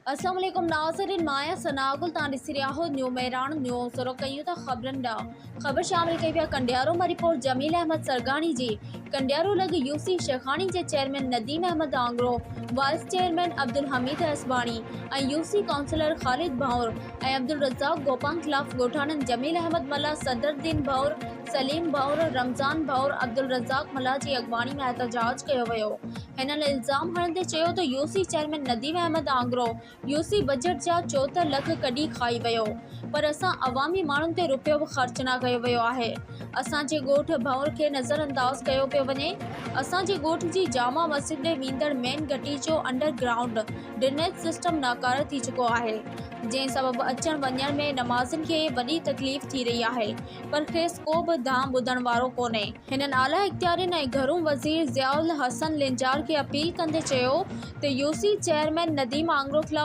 السلام عليڪم ناظرين مان آهيان ثناء گل تان ڏسي رهيا آهيو نيو مهراڻ نيوز شروع ڪيون ٿا خبرن ڏانهن خبر شامل ڪئي ويا ڪنڊيارو مان رپورٽ جميل احمد سرگاڻي جي ڪنڊيارو لڳ يو سي شيخاڻي جي chairman Nadeem Ahmed Angro vice chairman Abdul Hameed Hasbani ۽ U C councillor Khalid Bhanwar ۽ Abdul Razzaq Gopang خلاف ڳوٺاڻن جميل احمد ملاح صدرالدين ڀنور سليم ڀنور رمضان ڀنور عبدالرزاق ملاح جي اڳواڻي ۾ احتجاج ڪيو ويو هنن الزام هڻندي چيو ته U C chairman Nadeem Ahmed Angro U C budget جا 74 لک ڪڍي کائي ويو پر اسان عوامي ماڻهن تي رپيو به خرچ نه ڪيو ويو آهي اسان جي ڳوٺ ڀنور کي نظر انداز ڪيو پيو وڃي اسان جي ڳوٺ جي جامع مسجد ڏي ويندڙ مين گهٽي جو انڊر گرائونڊ ڊرينيج سسٽم ناڪاره ٿي چڪو آهي جنهن سبب اچڻ وڃڻ ۾ نمازين کي وڏي تڪليف ٿي رهي آهي پر کيس ڪو به دانهن ٻڌڻ وارو ڪونهي. هنن اعليٰ اختيارين ۽ گهرو وزير ضياء الحسن لنجار کي اپيل ڪندي چيو ته U C chairman Nadeem Angro خلاف.